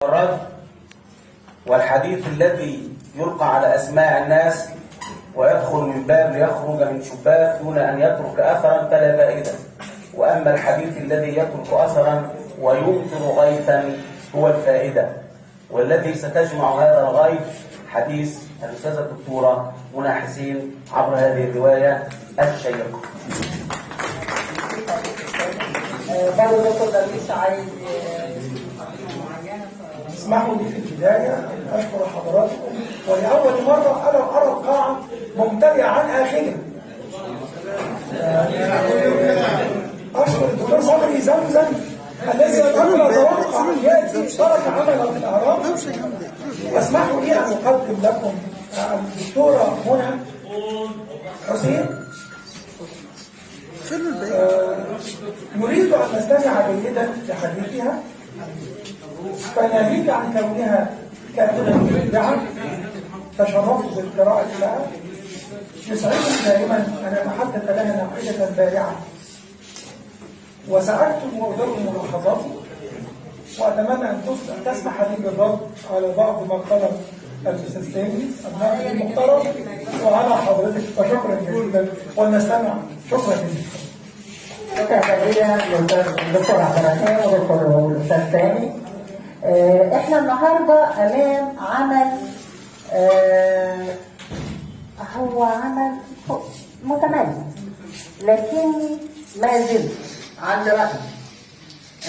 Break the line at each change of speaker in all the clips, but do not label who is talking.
الرد، والحديث الذي يلقى على أسماع الناس ويدخل من باب ليخرج من شباك دون أن يترك أثرا فلا فائدة، وأما الحديث الذي يترك أثرا ويمطر غيثا هو الفائدة، والذي ستجمع هذا الغيث حديث الأستاذة الدكتورة منى حسين عبر هذه الرواية الشيقة.
برضه دكتور درويش عايز معينة.
اسمحوا لي في البداية أن أشكر حضراتكم، ولأول مرة أنا أرى القاعة ممتلئة عن آخرها. أشكر الدكتور صبري زمزم الذي لم أتوقع أن يأتي، ترك عمله في الأهرام. واسمحوا لي أن أقدم لكم الدكتورة منى حسين. نريد أن نستمع جيدا لحديثها، فناهيك عن كونها كاتبة مبدعة تشرفت بالقراءة لها. يسعدني دائما أن أتحدث لها ناقدة بارعة، وسأكتب وأدون ملاحظاتي، وأتمنى أن تسمح لي بالرد على بعض ما قاله الأستاذ سامي الناقد المحترم وعلى حضرتك، فشكرا جزيلا ولنستمع. شكرا جزيلا.
شكرا جزيلا للدكتور عبد الرحمن والأستاذ سامي. احنا النهارده امام عمل هو عمل متميز، لكني ما زلت عند رأيي.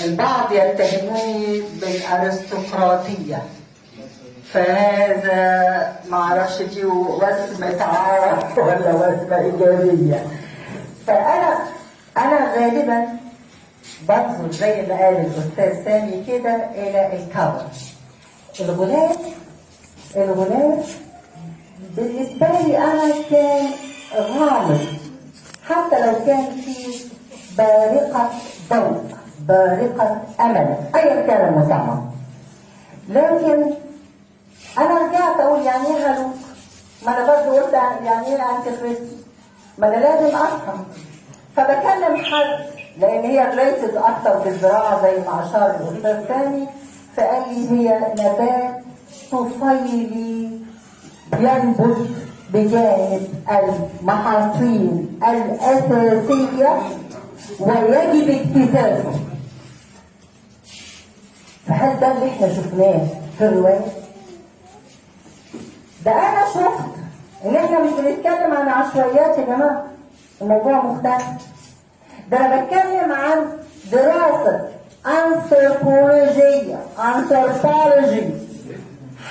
البعض يتهمني بالارستقراطية، فهذا ما اعرفش فيه وسمة عار ولا وسمة ايجابية. فانا غالبا بنظر زي ما قال الأستاذ سامي كده إلى الكفر. الغلاف بالنسبة لي أنا كان غامض، حتى لو كان فيه بارقة ضوء، بارقة أمل، أيا كان المسمى. لكن أنا رجعت أقول يعني إيه هالوك؟ ما أنا برضه قلت يعني إيه أنتي ما أنا لازم أفهم. فبكلم حد لأن هي related أكتر بالزراعة زي ما أشار الأستاذ سامي، فقال لي هي نبات طفيلي ينبت بجانب المحاصيل الأساسية ويجب اكتسابه. فهل ده اللي احنا شفناه في الرواية؟ ده أنا شفت إن احنا مش بنتكلم عن عشوائيات يا جماعة، الموضوع مختلف. ده أنا بتكلم عن دراسة أنثروبولوجية، أنثروبولوجي،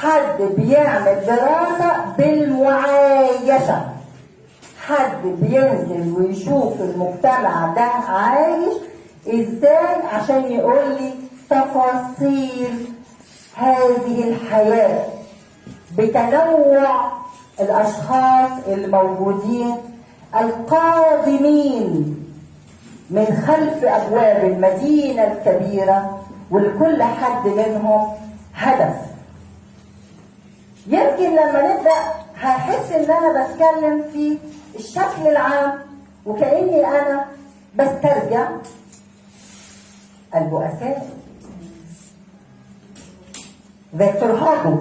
حد بيعمل دراسة بالمعايشة، حد بينزل ويشوف المجتمع ده عايش ازاي عشان يقول لي تفاصيل هذه الحياة بتنوع الأشخاص الموجودين القادمين من خلف أبواب المدينة الكبيرة، ولكل حد منهم هدف. يمكن لما نبدأ هحس إن أنا بتكلم في الشكل العام وكأني أنا بسترجع البؤساء. فيكتور هوجو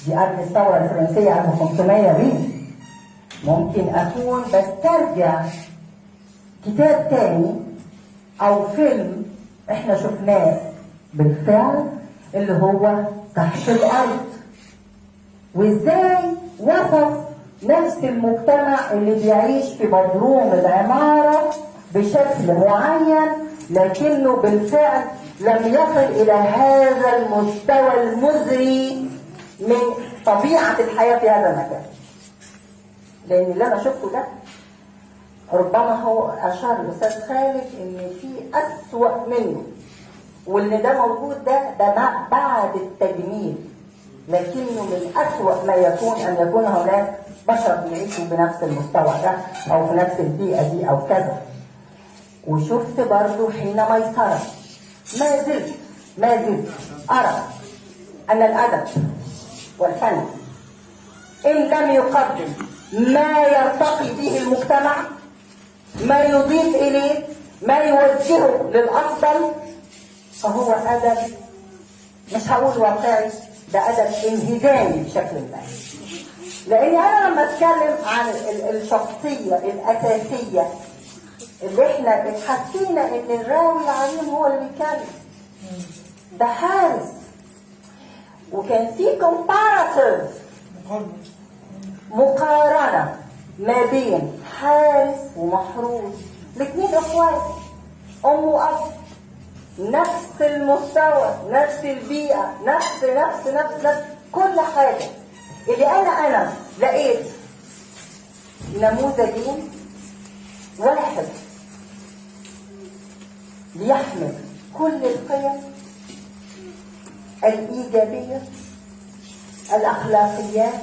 دي قبل الثورة الفرنسية 1500 بي، ممكن أكون بسترجع كتاب تاني أو فيلم إحنا شفناه بالفعل اللي هو تحت الأرض، وإزاي وصف نفس المجتمع اللي بيعيش في بدروم العمارة بشكل معين، لكنه بالفعل لم يصل إلى هذا المستوى المزري من طبيعة الحياة في هذا المكان. لأن اللي أنا شفته ده ربما هو أشار الأستاذ خالد إن في أسوأ منه، واللي ده موجود ده بعد التجميل، لكنه من أسوأ ما يكون أن يكون هناك بشر بيعيشوا بنفس المستوى ده أو في نفس البيئة دي أو كذا. وشفت برضو حين ميسرة، ما زلت أرى أن الأدب والفن إن لم يقدم ما يرتقي به المجتمع، ما يضيف إليه، ما يوجهه للأفضل، فهو أدب مش هقول واقعي، ده أدب انهزامي بشكل ما. لأني أنا لما أتكلم عن الشخصية الأساسية اللي احنا اتحسينا إن الراوي العظيم هو اللي بيتكلم، ده حارس، وكان في comparative مقارنة ما بين حارس ومحروس، الاثنين اخوات، ام واب، نفس المستوى، نفس البيئة، نفس نفس نفس نفس كل حاجة. اللي انا لقيت نموذجين، واحد بيحمل كل القيم الإيجابية، الأخلاقيات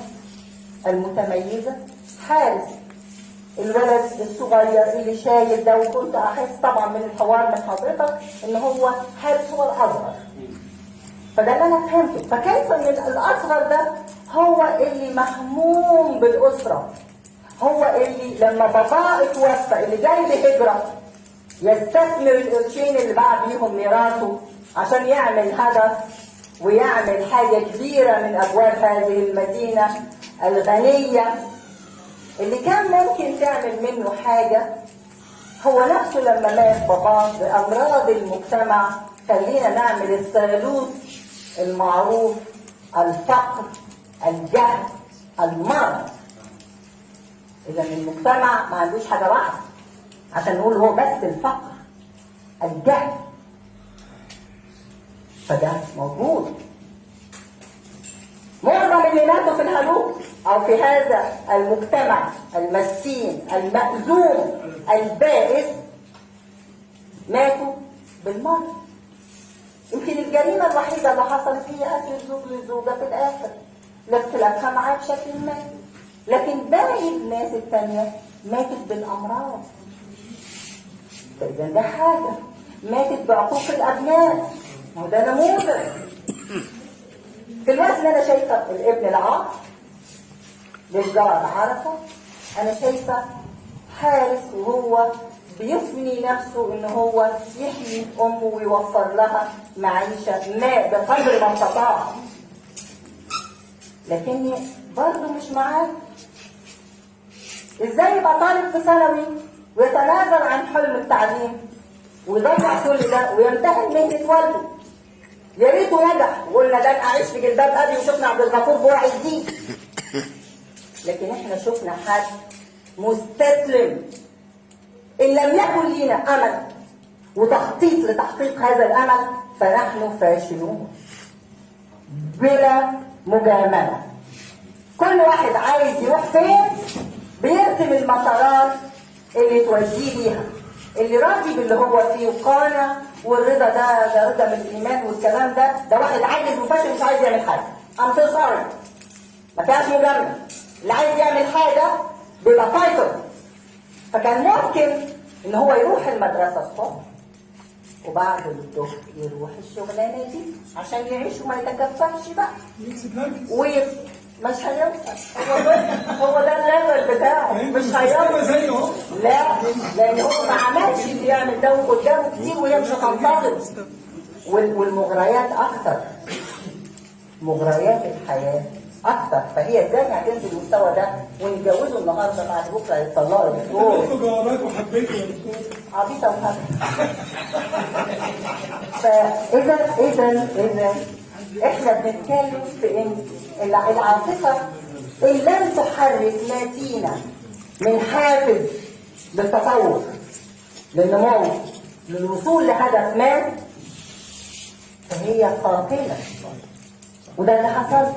المتميزة، حارس الولد الصغير اللي شايل ده، وكنت أحس طبعا من الحوار من حضرتك إن هو حارس هو الأصغر، فده اللي أنا فهمته. فكيف إن الأصغر ده هو اللي مهموم بالأسرة، هو اللي لما باباه اتوفى اللي جاي بهجرة يستثمر القرشين اللي باع بيهم ميراثه عشان يعمل هدف ويعمل حاجة كبيرة من أبواب هذه المدينة الغنية اللي كان ممكن تعمل منه حاجة. هو نفسه لما مات باباه بأمراض المجتمع، خلينا نعمل الثالوث المعروف: الفقر، الجهل، المرض. إذا المجتمع ما عندوش حاجة واحدة عشان نقول هو بس الفقر، الجهل، فده موجود. معظم اللي ماتوا في الهلوك أو في هذا المجتمع المسكين المأزوم البائس ماتوا بالمرض. يمكن الجريمة الوحيدة اللي حصلت هي قتل الزوج للزوجة في الآخر لاختلافها معاه بشكل ما، لكن باقي الناس التانية ماتت بالأمراض. فإذا ده حاجة، ماتت بعقوق الأبناء، ما هو ده نموذج. في الوقت اللي أنا شايفة الابن العاق للجار عرفة، أنا شايفة حارس وهو بيفني نفسه إن هو يحمي أمه ويوفر لها معيشة ما بقدر ما استطاع، لكني برضه مش معاه. إزاي يبقى طالب في ثانوي ويتنازل عن حلم التعليم ويضيع كل ده ويمتهن مهنة والده؟ يا ريته نجح وقلنا ده أعيش في جلباب أبي وشفنا عبد الغفور بوعي دي، لكن احنا شفنا حد مستسلم. إن لم يكن لنا أمل وتخطيط لتحقيق هذا الأمل فنحن فاشلون بلا مجاملة. كل واحد عايز يروح فين بيرسم المسارات اللي توديه ليها. اللي راضي باللي هو فيه وقانع، والرضا ده رضا من الإيمان والكلام ده، ده واحد عاجز وفاشل مش عايز يعمل حاجة. I'm so sorry، ما فيهاش مجاملة. اللي عايز يعمل حاجة بيبقى fighter. فكان ممكن إن هو يروح المدرسة الصبح وبعد الظهر يروح الشغلانة دي عشان يعيش وما يتكففش بقى، مش هيوصل. هو ده ال level بتاعه، مش هيوصل. لا، لأن هو ما عملش اللي يعمل ده، وقدامه كتير وهي مش هتنتظر، والمغريات أكتر، مغريات الحياة أكتر. فهي ازاي هتنزل المستوى ده ونتجوزه النهارده بعد بكره يتطلقوا يا دكتور؟
جوابات وحبيته يا دكتور،
عبيطه وهبل. فإذا إذا إذا إحنا بنتكلم في إن العاطفة إن لم تحرك ما فينا من حافز للتطور، للنمو، للوصول لهدف ما، فهي قاتلة. وده اللي حصل،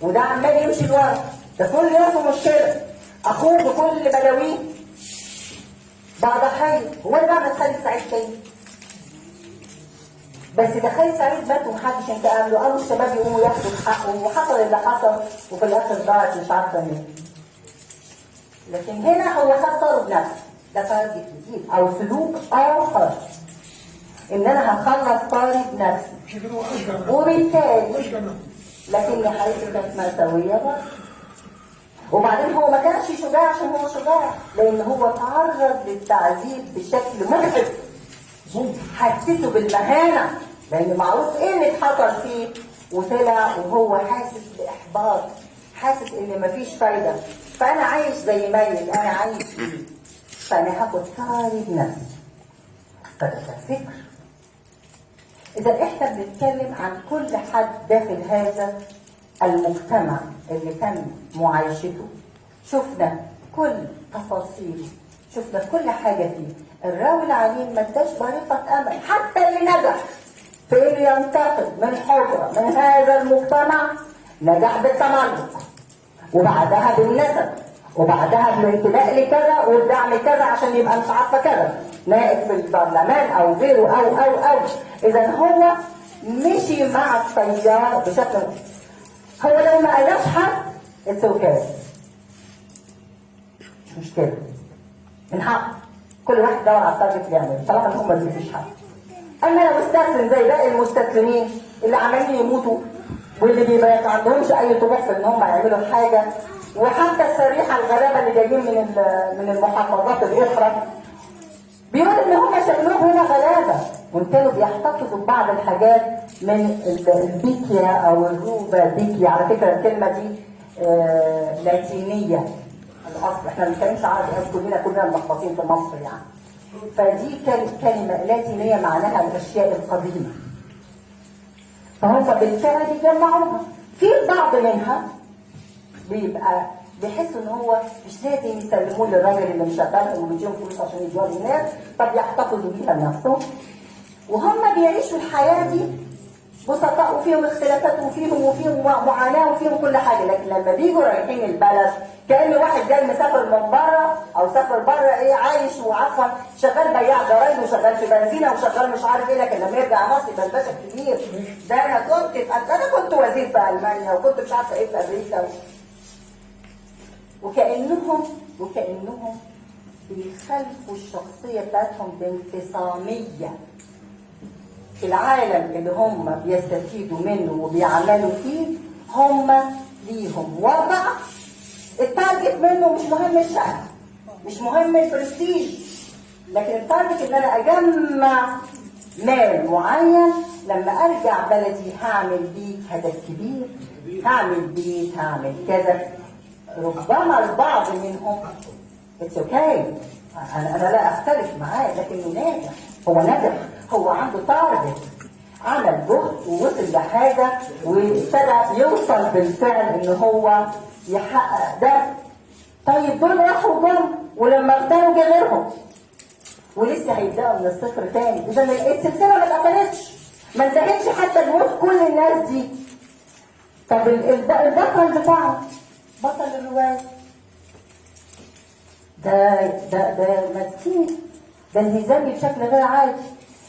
وده عمال يمشي لورا، ده كل يوم في مشكلة، أخوه بكل بلاويه بقى ضحية. هو اللي بعمل خالد سعيد تاني، بس ده خالد سعيد مات ومحدش انتقم له، قالوا الشباب يقوموا ياخدوا حقهم، وحصل اللي حصل، وفي الآخر ضاعت مش عارفة مين. لكن هنا هو خد طرد نفسه، ده target جديد أو سلوك آخر، إن أنا هخلص طارد نفسي، وبالتالي لكن حياته كانت مأساوية بقى. وبعدين هو ما كانش شجاع عشان هو شجاع، لأن هو تعرض للتعذيب بشكل مرعب، حسسه بالمهانة. لان معروف ايه اللي اتحصل فيه، وطلع وهو حاسس باحباط، حاسس ان مفيش فايده، فانا عايش زي ميت، انا عايش فيه، فانا هاخد ثاري بنفسي. فده كان فكر. اذا احنا بنتكلم عن كل حد داخل هذا المجتمع اللي تم معايشته، شفنا كل تفاصيله، شفنا كل حاجة فيه. الراوي العليم ما اداش بريقه امل، حتى اللي نجح في انه ينتقل من حجره من هذا المجتمع نجح بالتملق، وبعدها بالنسب، وبعدها بالانتماء لكذا والدعم كذا عشان يبقى مش عارفه كذا نائب في البرلمان او غيره او او او. اذا هو مشي مع التيار بشكل، هو لو ما قالش حد it's okay، مش مشكلة، من حق كل واحد يدور على ال target اللي يعمله طالما ان هم ما بيفيش حد. اما لو استسلم زي باقي المستسلمين اللي عمالين يموتوا واللي بيبقى ما عندهمش اي طموح في ان هم يعملوا حاجة، وحتى السريحه الغلابة اللي جايين من المحافظات الاخرى بيقول ان هم شكلهم هنا غلابة، وان كانوا بيحتفظوا ببعض الحاجات من البيكيا او الروبا بيكيا. على فكرة الكلمة دي لاتينيه الاصل، احنا ما بنتكلمش عربي كلنا ملخبطين في مصر يعني. فدي كانت كلمة لاتينيه معناها الاشياء القديمة، فهم بالفعل بيجمعوها. في بعض منها بيبقى بيحسوا ان هو مش لازم يسلموه للراجل اللي مشغلهم وبيديهم فلوس عشان يدوها للناس، فبيحتفظوا بيها لنفسهم. وهم بيعيشوا الحياة دي بسطاء، وفيهم اختلافات وفيهم معاناة وفيهم كل حاجة، لكن لما بيجوا رايحين البلد كأن واحد جاي مسافر من بره او سافر بره ايه عايش وعفوا شغال بياع جرايد وشغال في بنزينة وشغال مش عارف ايه، لكن لما يرجع مصر يبقى الباشا الكبير ده انا كنت في انا كنت وزير في المانيا وكنت مش عارفه ايه في امريكا. وكأنهم بيخالفوا الشخصية بتاعتهم بانفصاميه في العالم اللي هم بيستفيدوا منه وبيعملوا فيه. هم ليهم وضع ال target منه، مش مهم الشأن، مش مهم البرستيج، لكن ال target ان انا اجمع مال معين لما ارجع بلدي هعمل بيه هدف كبير، هعمل بيت، هعمل كذا. ربما البعض منهم it's okay، انا لا اختلف معاه، لكنه ناجح، هو نجح، هو عنده target، عمل جهد ووصل لحاجة وابتدى يوصل بالفعل ان هو يحقق ده. طيب دول راحوا جم، ولما اغتنوا جه غيرهم، ولسه هيبداوا من الصفر تاني. اذا السلسلة ما اتقفلتش، ما انتهتش حتى بموت كل الناس دي. طب البطل بتاعه، بطل الرواية ده ده ده مسكين، ده انهزامي بشكل غير عادي،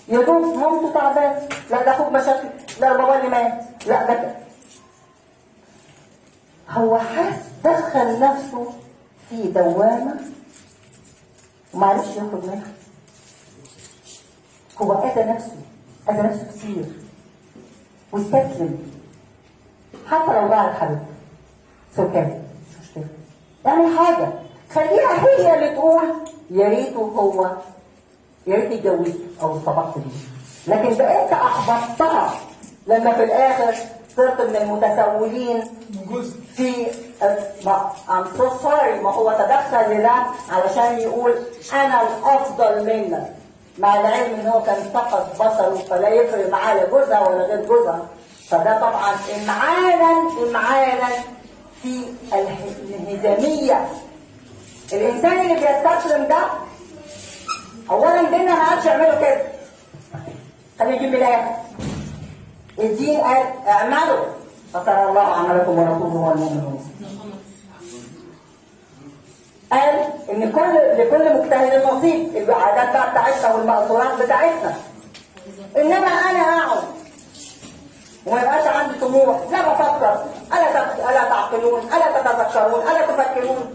يا دوب مامته تعبانة، لا ده اخوه مشاكل، لا ده بابا اللي مات، لا ده هو حس دخل نفسه في دوامه ومعرفش يخرج منها. هو اذى نفسه، اذى نفسه كتير واستسلم، حتى لو ضاعت حبيبته okay مش مشكلة، اعمل حاجة خليها هي اللي تقول يا ريته هو، يا ريتني اتجوزت او ارتبطت بيه. لكن ده انت احبطتها لما في الاخر صرت من المتسولين في I'm so sorry. ما هو تدخل لده علشان يقول انا الافضل منك، مع العلم ان هو كان فقد بصره فلا يفرق معاه لا جوزها ولا غير جوزها. فده طبعا امعانا في الانهزاميه. الانسان اللي بيستسلم ده اولا ديننا ما عادش يعملوا كده، خليه يجيب من الاخر. الدين قال اعملوا فسر الله عملكم ورسوله والمؤمنون. قال ان لكل مجتهد نصيب، العادات بقى بتاعتنا والمأثورات بتاعتنا. انما انا اقعد وما يبقاش عندي طموح، لا بفكر، الا تعقلون، الا تتذكرون، الا تفكرون.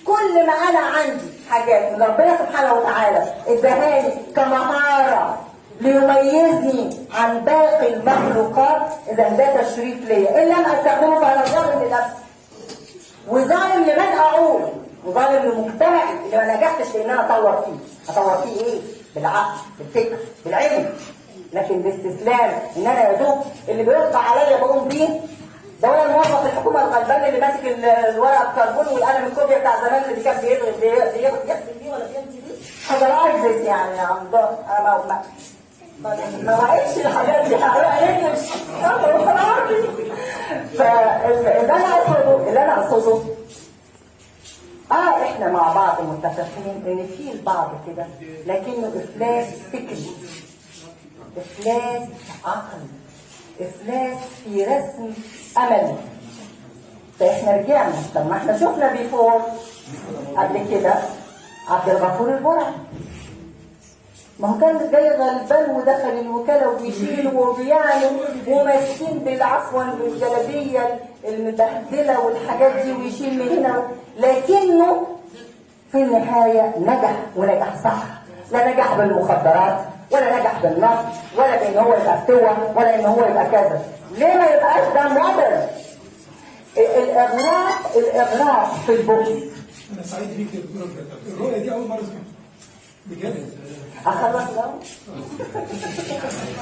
كل ما انا عندي حاجات من ربنا سبحانه وتعالى اداهاني كمهاره ليميزني عن باقي المخلوقات، اذا ده تشريف ليا. ان لم استخدمه فانا ظالم لنفسي وظالم لمن اعول وظالم لمجتمعي اللي ما نجحتش في ان انا اطور فيه. اطور فيه ايه؟ بالعقل، بالفكر، بالعلم. لكن الاستسلام ان انا يا دوب اللي بيلقى عليا بقوم بيه، ده ولا الموظف الحكومة الغلبان اللي ماسك الورقة الكربون والقلم الكوبيا بتاع زمان اللي كان بيخدم بيه ولا بيمضي بيه، حاجة العجز يعني انا ما وعدش الحاجات دي حقيقة. فاللي انا اقصده، اللي انا اقصده احنا مع بعض متفقين ان في البعض كده، لكنه افلاس فكري، افلاس عقلي، افلاس في رسم امل. فاحنا رجعنا، طب ما احنا شفنا before قبل كده عبد الغفور البرعي، ما هو كان جاي غلبان ودخل الوكالة وبيشيل وبيعمل وماسكين بالعفوا بالجلابيه المبهدله والحاجات دي ويشيل من هنا، لكنه في النهاية نجح، ونجح صح. لا نجح بالمخدرات ولا نجح بالنصب ولا بان هو يبقى فتوه ولا ان هو يبقى كذا. ليه ما يبقاش ده موديل؟ الاغراق، الاغراق في البؤس.
انا سعيد بيك يا دكتورة، الرؤية دي اول مرة اسمعها بجد.
اخلص لو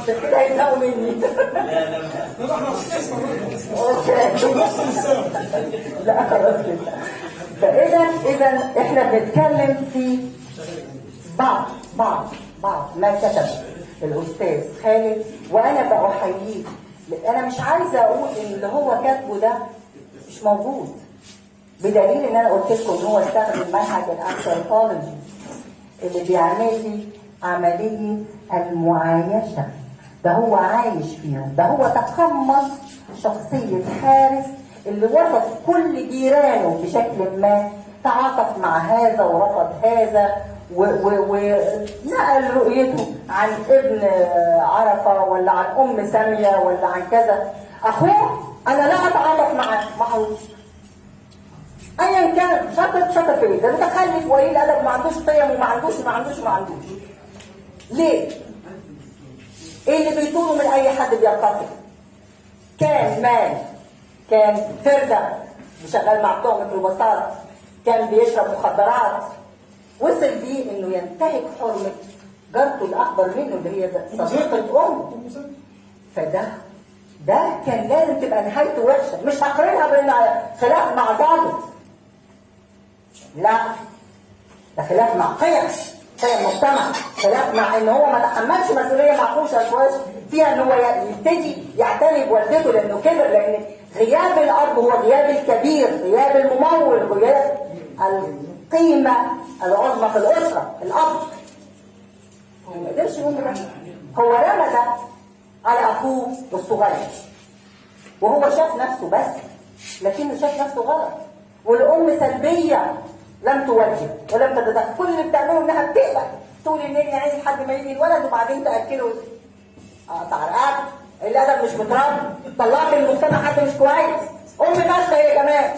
كده هيزهقوا مني.
لا لا لا احنا عاوزين نسمع الرؤية.
لا خلاص كده. فاذا احنا بنتكلم في بعض بعض بعض ما كتب الاستاذ خالد، وانا بأحييه. انا مش عايزه اقول ان اللي هو كاتبه ده مش موجود، بدليل ان انا قلت لكم ان هو استخدم منهج الانثروبولوجي اللي بيعمل لي عملية المعايشه. ده هو عايش فيهم، ده هو تقمص شخصية حارس اللي وصف كل جيرانه بشكل ما، تعاطف مع هذا ورفض هذا ونقل رؤيته عن ابن عرفه ولا عن ام سامية ولا عن كذا. اخوه انا لا اتعاطف معاه، محروس ايا كان، شاطر شاطر في ايه؟ ده متخلف وقليل ادب، ما عندوش قيم وما عندوش ما عندوش ما عندوش. ليه؟ ايه اللي بيطوله من اي حد بيرتقي؟ كان مال، كان فرده شغال مع بتوع ميكروباصات، كان بيشرب مخدرات، وصل بيه انه ينتهك حرمه جارته الاكبر منه اللي هي صديقه امه. فده ده كان لازم تبقى نهايته وحشة، مش هقارنها بان خلاف مع ضابط، لا ده خلاف مع قيم، قيم مجتمع، خلاف مع ان هو ما تحملش مسؤولية معقوشه كويس فيها، ان هو يبتدي يعتني بوالدته لانه كبر، لان غياب الاب هو غياب الكبير، غياب الممول، غياب القيمة العظمى في الاسرة، الاب. هو ما قدرش يقوم بده، هو رمى ده على اخوه الصغير، وهو شاف نفسه بس، لكنه شاف نفسه غلط. والام سلبية لم توجه ولم تتدخل، كل اللي بتعمله انها بتقلق طول الليل يا عيني لحد ما يجي الولد وبعدين تاكله. قطع رقبته، الادب مش متربي، طلعت المجتمع حد مش كويس، ام فاشلة هي كمان،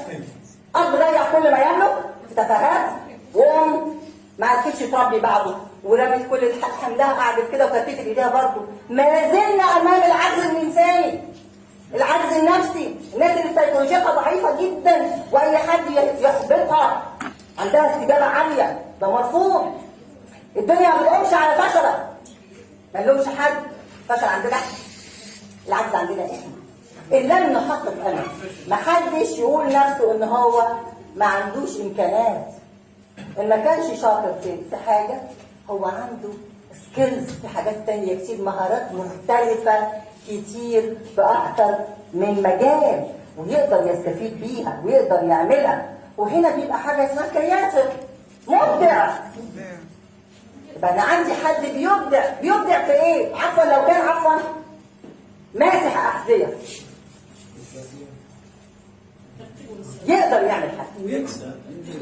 اب ضيع كل ما يملك في تفاهات، وام ما عرفتش تربي بعضه ورمت كل حملها، قعدت كده وكتفت ايديها برضه. ما زلنا امام العجز الانساني، العجز النفسي، الناس اللي سيكولوجيتها ضعيفة جدا واي حد يحبطها عندها استجابة عالية، ده مرفوض. الدنيا ما بتقومش على فشله، ما نلومش حد، فشل عندنا احنا، العجز عندنا احنا ان لم نحقق امل. ما حدش يقول نفسه ان هو ما عندوش امكانات، ان ما كانش شاطر في حاجة هو عنده skills في حاجات تانية كتير، مهارات مختلفة كتير في أكتر من مجال، ويقدر يستفيد بيها ويقدر يعملها. وهنا بيبقى حاجة اسمها creative، مبدع. يبقى أنا عندي حد بيبدع، بيبدع في إيه؟ عفوا لو كان عفوا ماسح أحذية يقدر يعمل حاجة،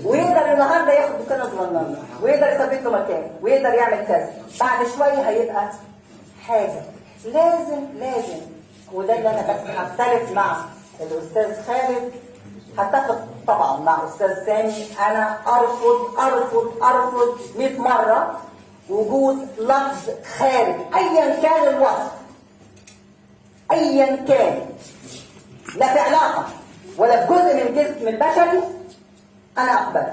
ويقدر النهارده ياخد دكانه صغننه، ويقدر يثبت له مكان، ويقدر يعمل كذا، بعد شوية هيبقى حاجة. لازم لازم، وده اللي انا بس هختلف مع الاستاذ خالد، هتفق طبعا مع الاستاذ سامي، انا ارفض ارفض ارفض 100 مرة وجود لفظ خارج ايا كان الوصف، ايا كان، لا في علاقة ولا في جزء من الجسم البشري انا اقبل.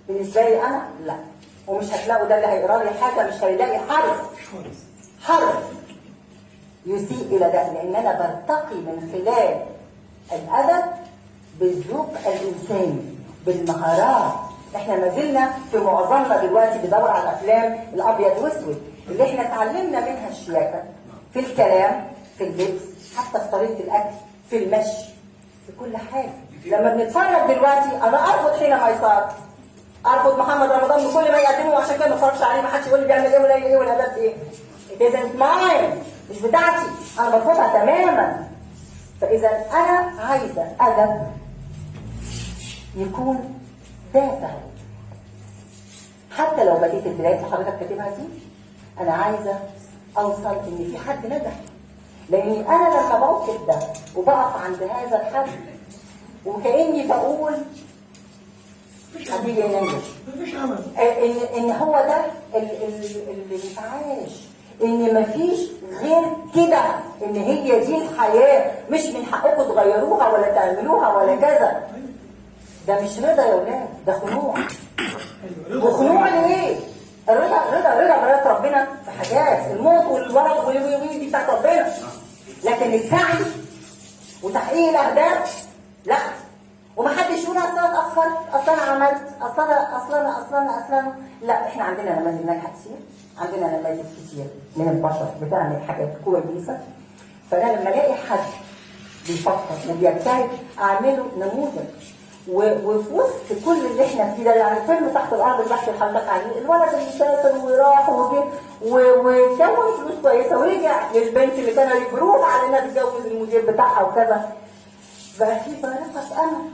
بالنسبة لي انا لا، ومش هتلاقوا ده اللي هيقرا لي حاجة، مش هيلاقي حرف حرف يسيء الى ده، لان انا برتقي من خلال الادب بالذوق الانساني، بالمهارات. احنا ما زلنا في معظمنا دلوقتي بيدور على الافلام الابيض واسود اللي احنا اتعلمنا منها الشياكه في الكلام، في اللبس، حتى في طريقه الاكل، في المشي، في كل حاجة. لما بنتفرج دلوقتي انا ارفض حين ميسار، ارفض محمد رمضان بكل ما يقدمه، وعشان كده ما اتفرجش عليه، ما حدش يقول لي بيعمل ايه ولا ايه ولا ده ايه. It isn't mine، مش بتاعتي، انا برفضها تماما. فاذا انا عايزه ادب يكون دافع، حتى لو بديت البدايات اللي حضرتك كاتبها دي، انا عايزه اوصل ان في حد نجح، لاني انا لما بوصف ده وبقف عند هذا الحد وكاني بقول حبيبي in English
مفيش امل،
ان هو ده اللي بيتعاش، ان مفيش غير كده، ان هي دي الحياة، مش من حقكم تغيروها ولا تعملوها ولا كذا. ده مش رضا يا ولاد، ده خنوع. وخنوع ليه؟ الرضا رضا رضا برضا ربنا في حاجات الموت والورق والوي دي بتاعت ربنا، لكن السعي وتحقيق الاهداف لا. ومحدش يقول اصل انا اتاخرت، اصل انا عملت، اصل انا اصل انا اصل انا اصل انا لا. احنا عندنا نماذج ناجحة كتير، عندنا نماذج كتير من البشر بتعمل حاجات كويسة. فانا لما الاقي حد بيفكر وبيجتهد اعمله نموذج. وفي وسط كل اللي احنا فيه ده، يعني فيلم تحت الارض اللي بحكي لحضرتك عليه، الولد اللي سافر وراح وجه وكون فلوس كويسة ورجع للبنت اللي كانوا يجبروها على انها تتجوز المدير بتاعها وكذا، بقى في بارقة امل.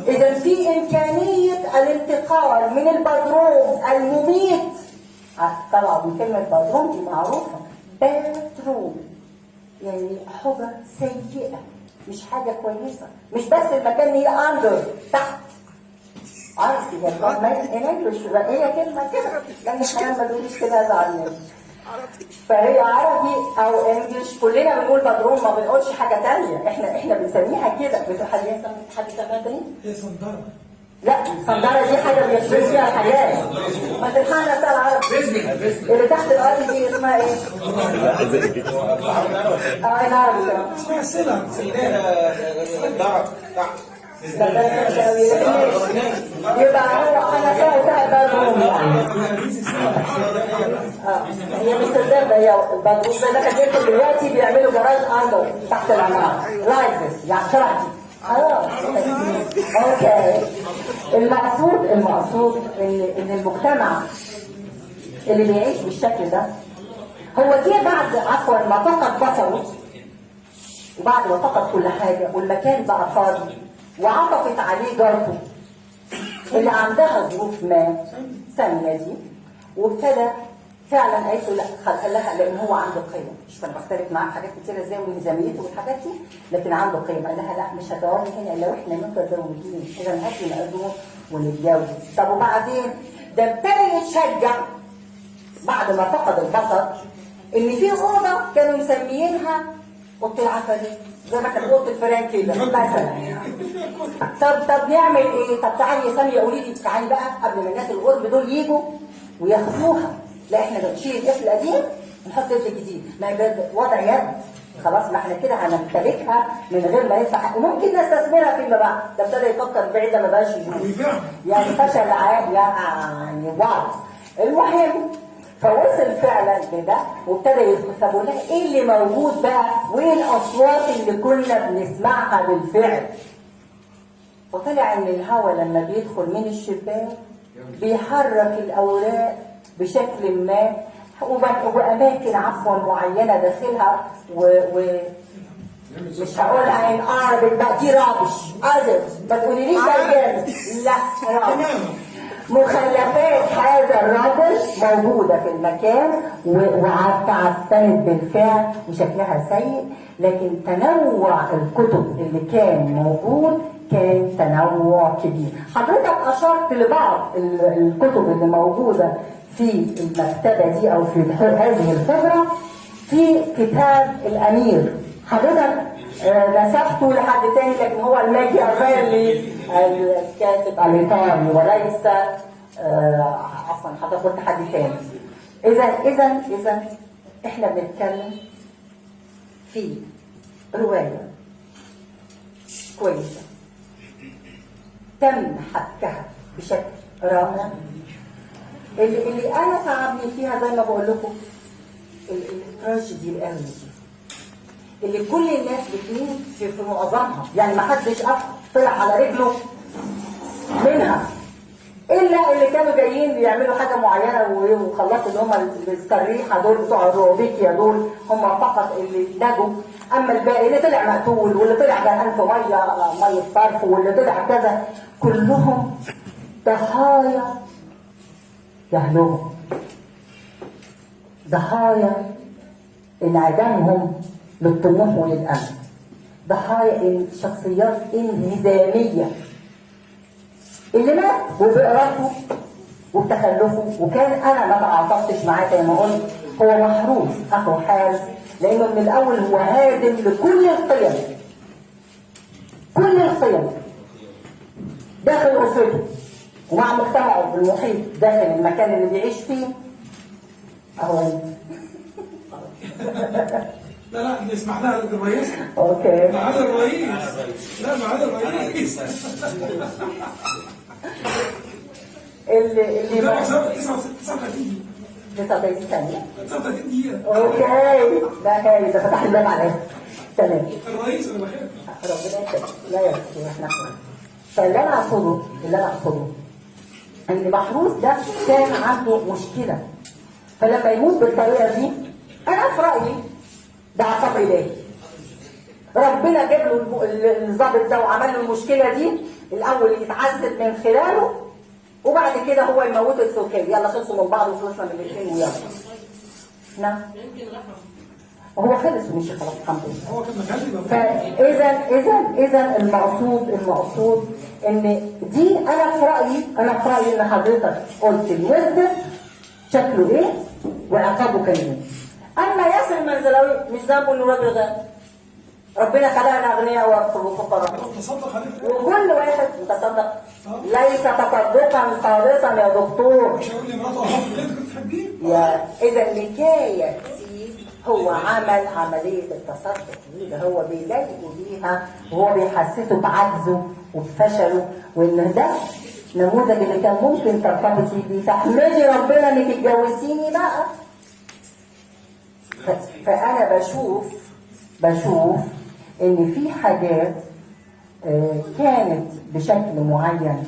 اذا في امكانية الانتقال من البدروم المميت. طبعا كلمة بدروم دي معروفة، bathroom يعني حاجة سيئه، مش حاجة كويسة، مش بس المكان هي under تحت، عارف يا in English هي كلمة كده، لان الحياة ما تقوليش كده ازعل. فهي عربي او English كلنا بنقول بدروم، ما بنقولش حاجة ثانية، احنا بنسميها كده. بتقول حد حد سماها تاني؟
هي صندره.
لا صندره دي حاجة بيشتروا فيها الحاجات، ما تلحقنا بتاع العرب اللي تحت الارض دي اسمها ايه؟ العربي كمان
اسمها سلع.
يبقى هو انا سويتها بدروم يعني. هي مش سرداب، هي البدروم ده كان دلوقتي بيعملوا جراج under تحت العمارة like this يعني شرح دي. okay. المقصود ان المجتمع اللي بيعيش بالشكل ده هو جه بعد عفوا ما فقد بصره، وبعد ما فقد كل حاجة والمكان بقى فاضي، وعطفت عليه جارته اللي عندها ظروف ما سامية دي، وابتدى فعلا قالت له لا، قال لها لان هو عنده قيم، مش انا بختلف معاه في حاجات كتيرة ازاي وميزانيته والحاجات دي، لكن عنده قيم. قال لها لا مش هتقعدي هنا الا واحنا متزوجين، اذا هاتي مأذون ونتجوز. طب وبعدين ده ابتدى يتشجع بعد ما فقد البصر ان في اوضة كانوا مسميينها اوضة العفاريت، زي ما كانت اوضة الفيران كده مثلا. طب نعمل ايه؟ طب تعالي يا سامية قولي لي، تعالي بقى قبل ما الناس الغرب دول يجوا وياخدوها، لا احنا بنشيل القفل القديم ونحط القفل الجديد، ما يبقى وضع يد خلاص، ما احنا كده هنمتلكها من غير ما ندفع، وممكن نستثمرها فيما بعد. ده ابتدى يفكر بعيد ما بقاش يعني فشل يعني وعد. المهم فوصل فعلا لده وابتدى يدخل. طب لها ايه اللي موجود بقى؟ وايه الاصوات اللي كنا بنسمعها بالفعل؟ فطلع ان الهواء لما بيدخل من الشباك بيحرك الاوراق بشكل ما، واماكن عفوا معينة داخلها مش هقولها in Arabic بقى، دي rubbish ازت، ما تقوليليش ده جامد، لا rubbish. مخلفات هذا ال rubbish موجودة في المكان وتعفنت بالفعل وشكلها سيء، لكن تنوع الكتب اللي كان موجود كان تنوع كبير. حضرتك اشرت لبعض الكتب اللي موجودة في المكتبة دي او في هذه الخبرة. في كتاب الامير، حضرتك نسبته لحد تاني لكن هو الماكيافيلي الكاتب الايطالي وليس عفوا حضرتك قلت حد تاني. اذا اذا اذا احنا بنتكلم في رواية كويسة تم حبكها بشكل رائع. اللي انا تعبني فيها زي ما بقول لكم التراجيدي القوي دي اللي كل الناس بتموت في معظمها، يعني ما حدش طلع على رجله منها الا اللي كانوا جايين بيعملوا حاجة معينة وخلصوا، اللي هم السريحه دول بتوع الروبيكيا دول هم فقط اللي نجوا. اما الباقي اللي طلع مقتول واللي طلع غرقان في مية الصرف واللي طلع كذا، كلهم ضحايا جهلهم، ضحايا انعدامهم للطموح وللامل، ضحايا شخصيات انهزاميه اللي مات وبإرادته وبتخلفه. وكان انا ما تعاطفتش معاه زي ما قلت، هو محروس اخو حارس، لانه من الاول هو هادم لكل القيم، كل القيم داخل اسرته ومع مجتمعه المحيط داخل المكان اللي بيعيش فيه. اهو
لا لا نسمح لها للرئيس.
okay
معانا الرئيس. لا معانا الرئيس.
اللي
39
39 ثانية،
39 دقيقة.
okay ده هاي ده فتح الباب على الاخر. تمام
الرئيس انا بخاف
ربنا يخليك. لا يا دكتور احنا اخوان. فاللي انا اقصده، اللي انا اقصده ان محروس ده كان عنده مشكلة، فلما يموت بالطريقة دي انا في رأيي ده عقاب الهي. ربنا جاب له الظابط ده وعمل له المشكلة دي الاول يتعذب من خلاله، وبعد كده هو يموته السوكي. يلا خلصوا من بعض وخلصنا من الاثنين ويلا. نعم هو خلص ومشي خلاص الحمد لله.
هو كان مغلي.
فاذا اذا اذا المقصود ان دي انا في رايي، انا في رايي ان حضرتك قلت المذنب شكله ايه وعقابه كان ايه. اما ياسر المنزلاوي مش ذنبه انه راجل غني، ربنا خلقنا اغنياء وفقراء، وكل واحد متصدق. ليس تصدقا خالصا يا دكتور.
مش هيقول لي مراته اللي انت كنت تحبيه.
يا اذا نكاية هو عمل عملية التصدق دي، ده هو بيضايقه بيها وهو بيحسسه بعجزه وبفشله، وان ده نموذج اللي كان ممكن ترتبطي بيه، فاحمدي ربنا انك اتجوزتيني بقى. فانا بشوف ان في حاجات كانت بشكل معين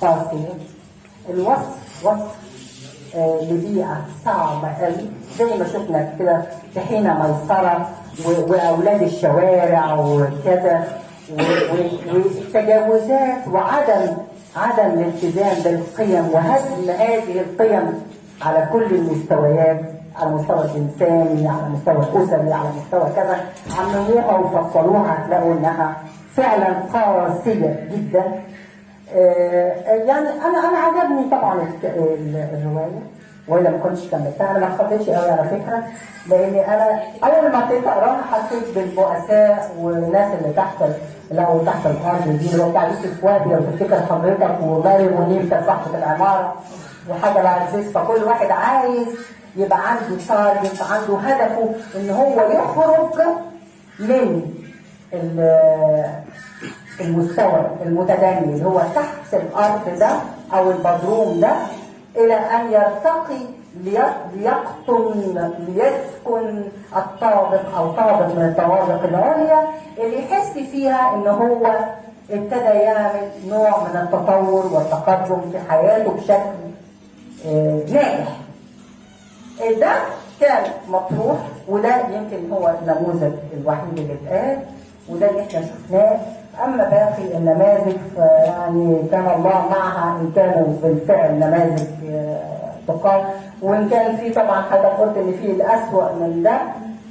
قاسية، الوصف وصف لبيئة صعبة قوي زي ما شفنا كده في حين ميسرة وأولاد الشوارع وكذا والتجاوزات وعدم الالتزام بالقيم وهدم هذه القيم على كل المستويات، على المستوى الإنساني، على المستوى الأسري، على مستوى كذا. عمموها وفصلوها هتلاقوا إنها فعلا قاسية جدا. يعني انا عجبني طبعا الرواية، والا ما كنتش كملتها. انا ما خطيتش قوي على فكرة، لان انا اول ما ابتديت اقراها حسيت بالبؤساء والناس اللي تحت لو تحت الارض دي، اللي هو بتاع يوسف وهبي لو تفتكر حضرتك، وماري منيب كانت صاحبه العمارة وحاجه العزيز. فكل واحد عايز يبقى عنده target، عنده هدفه ان هو يخرج من المستوى المتدني اللي هو تحت الارض ده او البدروم ده، الى ان يرتقي ليقطن ليسكن الطابق او طابق من الطوابق العليا اللي يحس فيها ان هو ابتدى يعمل نوع من التطور والتقدم في حياته بشكل ناجح. ده كان مطروح، وده يمكن هو النموذج الوحيد اللي اتقال، وده اللي احنا شفناه. اما باقي النماذج فيعني كان الله معها ان كانوا بالفعل نماذج تقام، وان كان في طبعا حضرتك قلت ان في الاسوأ من ده،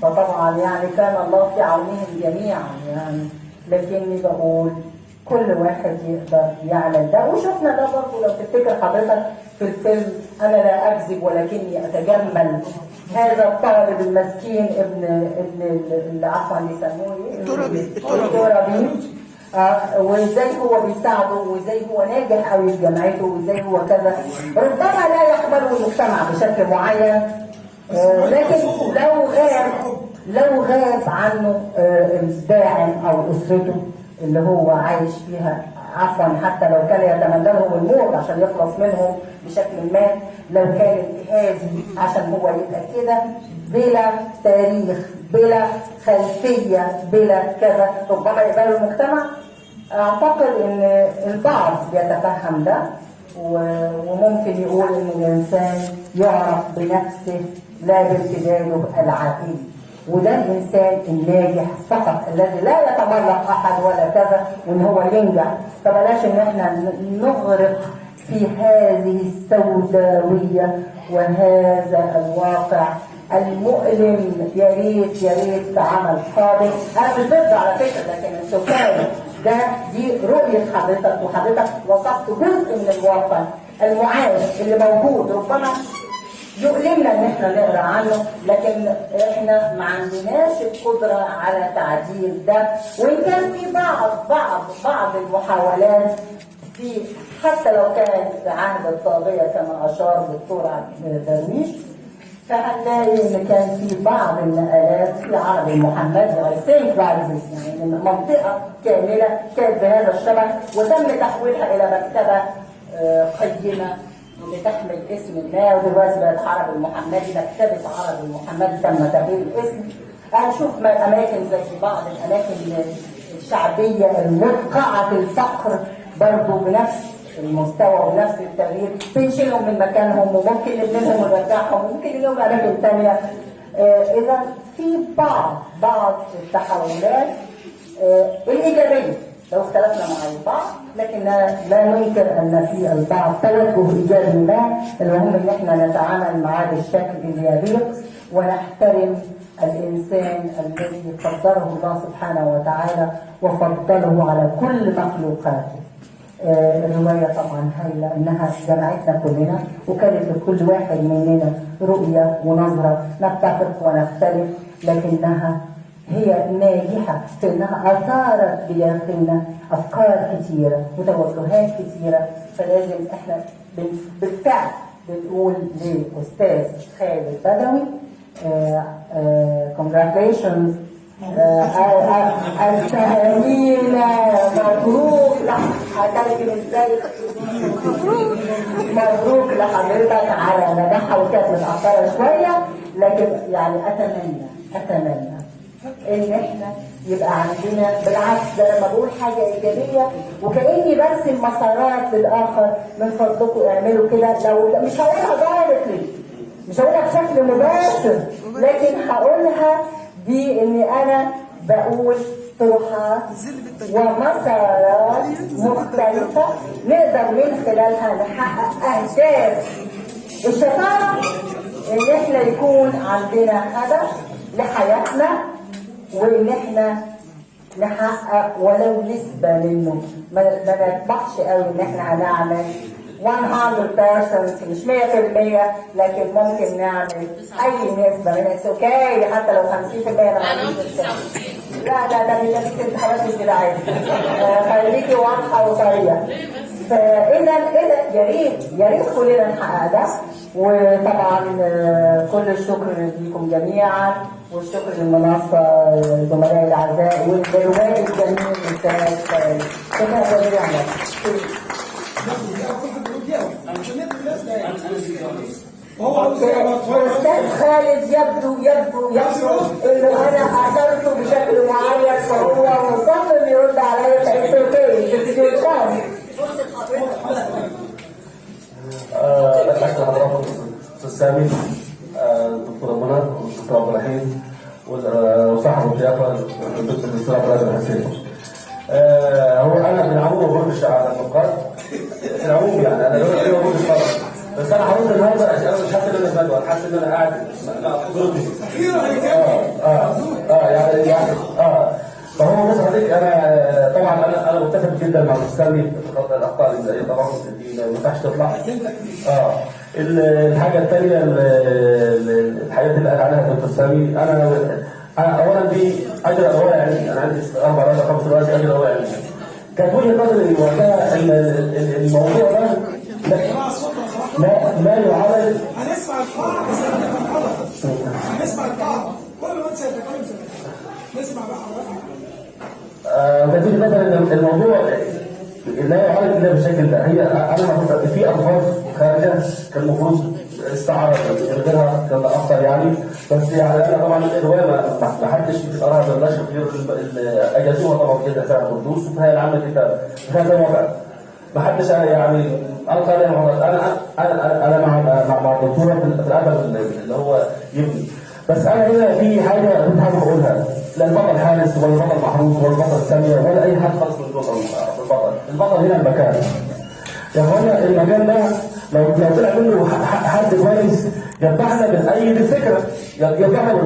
فطبعا يعني كان الله في عونهم جميعا يعني. لكني بقول كل واحد يقدر يعمل ده، وشفنا ده برضه لو تفتكر حضرتك في الفيلم انا لا اكذب ولكني اتجمل، هذا الطالب المسكين ابن اللي عفوا يسموه ايه؟ الترابي. وازاي هو بيساعده، وازاي هو ناجح قوي في جامعته، وازاي هو كذا. ربما لا يقبله المجتمع بشكل معين، لكن لو غاب عنه الداعم او اسرته اللي هو عايش فيها، عفوا حتى لو كان يتمنى لهم الموت عشان يخلص منهم بشكل ما، لو كان انتهازي عشان هو يبقى كده بلا تاريخ بلا خلفية بلا كذا، ربما يقبله المجتمع. اعتقد ان البعض بيتفهم ده، وممكن يقول ان الانسان يعرف بنفسه لا بامتداده العائلي، وده الانسان الناجح فقط الذي لا يتملق احد ولا كذا، وان هو ينجح. فبلاش ان احنا نغرق في هذه السوداويه وهذا الواقع المؤلم. يا ريت يا ريت في عمل قابل. انا مش ضد على فكرة، لكن السكان ده دي رؤية حضرتك، وحضرتك وصفت جزء من الواقع المعاش اللي موجود، ربما يؤلمنا ان احنا نقرا عنه، لكن احنا ما عندناش القدرة على تعديل ده. وان كان في بعض المحاولات في، حتى لو كان في عهد الطاغية كما اشار الدكتور درويش، فهنلاقي ان كان في بعض النقلات في العربي المحمدي، I think like this، يعني منطقة كاملة كانت بهذا الشبه وتم تحويلها الى مكتبه قيمة بتحمل اسم ما، ودلوقتي بقت عرب المحمدي، مكتبه عرب المحمدي تم تغيير الاسم. هنشوف اماكن زي بعض الاماكن الشعبية المدقعه في الفقر برضه بنفس المستوى ونفس التغيير، بنشيلهم من مكانهم وممكن نبنيهم ونرجعهم وممكن نبنيهم اماكن ثانية. اذا في بعض التحولات الايجابية لو اختلفنا مع البعض، لكن لا ننكر ان في البعض توجه ايجابي ما. المهم ان احنا نتعامل معاه بالشكل اللي يليق، ونحترم الانسان الذي قدره الله سبحانه وتعالى وفضله على كل مخلوقاته. الرواية طبعا هايلة انها جمعتنا كلنا، وكانت لكل واحد مننا رؤية ونظره، نتفق ونختلف، لكنها هي ناجحة في انها اثارت بداخلنا افكار كثيرة وتوجهات كثيرة. فلازم احنا بالفعل بنقول للاستاذ خالد بدوي congratulations، التهانينا، مبروك. هترجم ازاي؟ مبروك لحضرتك على نجاحها، وكانت متأخرة شوية، لكن يعني أتمنى إن إحنا يبقى عندنا، بالعكس ده لما بقول حاجة إيجابية وكأني برسم مسارات للآخر، من فضلكم اعملوا كده. لو مش هقولها directly، مش هقولها بشكل مباشر، لكن هقولها بإن أنا بقول طروحات ومسارات مختلفة نقدر من خلالها نحقق أهداف. الشطارة إن إحنا يكون عندنا هدف لحياتنا، وإن إحنا نحقق ولو نسبة منه، ما نطمحش قوي إن إحنا هنعمل 100%، مش 100%، لكن ممكن نعمل أي نسبة منها. it's okay حتى لو 50%، أنا ما عنديش مشكلة. لا لا ده مش انتخابات مش بتاعتي. خليكي واضحة وصريحة. فإذا يا ريت يا ريت كلنا نحقق ده. وطبعا كل الشكر لكم جميعا، والشكر للمنصة زملائي الأعزاء والروائي الجميل الأستاذ خالد. شكرا جزيلا لك. أستاذ خالد يبدو إنه أنا أثرته بشكل معين، فهو مصمم يرد عليا، ف it's okay.
أشكر حضراتكم أستاذ سامي، الدكتورة منى والدكتور عبد الرحيم وصاحب الضيافة الدكتور عبد الرازق الحسين. هو أنا في العموم ما بردش على النقاد في العموم، يعني أنا ما بردش خالص، بس أنا هرد النهارده عشان أنا مش حاسس إن أنا بدوي، أنا حاسس إن أنا قاعد ضدي. يعني فهو بص حضرتك، انا طبعا انا متفق جدا مع الاستاذ سامي في الاخطاء الاملائيه، طبعا دي ما ينفعش تطلع. الحاجة الثانية الحاجات اللي قال عليها الدكتور سامي، انا اولا دي اجرى رواية علمي، انا عندي 4 ولا 5 روايات اجرى رواية علمي. كانت وجهه نظري وقتها الموضوع ده ما يعالج.
هنسمع القاعة بس هنبقى هنسمع القاعة، كل من سيتكلم سيتكلم. نسمع بقى حضرتك.
نتيجة مثلا الموضوع لا يعالج الا بالشكل ده. هي انا المفروض في الفاظ خارجه كان المفروض استعارة غيرها كان افضل يعني، بس يعني انا طبعا الرواية ما حدش قراها بالنشر غير اللي اجازوها طبعا كده فيها قدوس وفيها العام الكتاب في هذا الوضع ما حدش يعني القى عليها محاضرات. انا مع الدكتورة في الادب اللي هو يبني، بس انا هنا في حاجة كنت حابب اقولها. لا البطل حارس ولا البطل محروس ولا البطل سامية ولا اي حد خالص من دول. البطل هنا المكان يا اخوانا. المكان ده لو طلع منه حد كويس يذبحنا من اي الفكرة، يذبحنا.